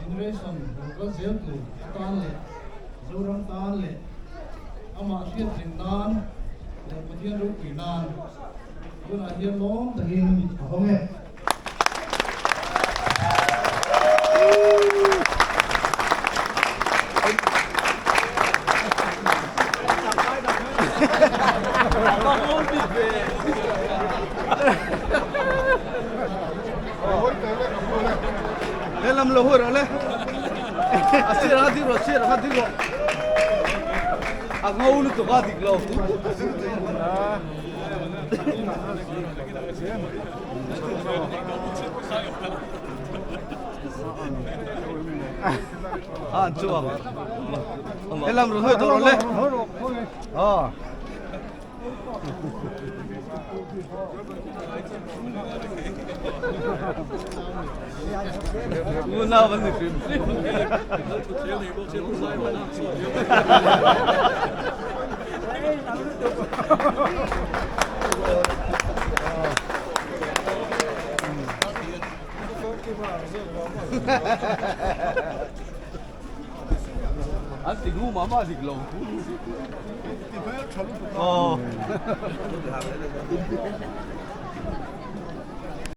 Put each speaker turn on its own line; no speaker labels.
Generation lo kal zel tur atan leh Zoram tan leh amah hriat reng nan leh Pathian ropui nan tunah hian lawm takin a hawng e.
He lam lo hu rawh le. A sir a dik rawh, sir a dik rawh. A ngo lutuk a dik lo. A an chuang. He lam rawh hawi tawh rawh le. Ah. Unau an ni hrim hrim. An ti ngu mah mah dik lo. Aw.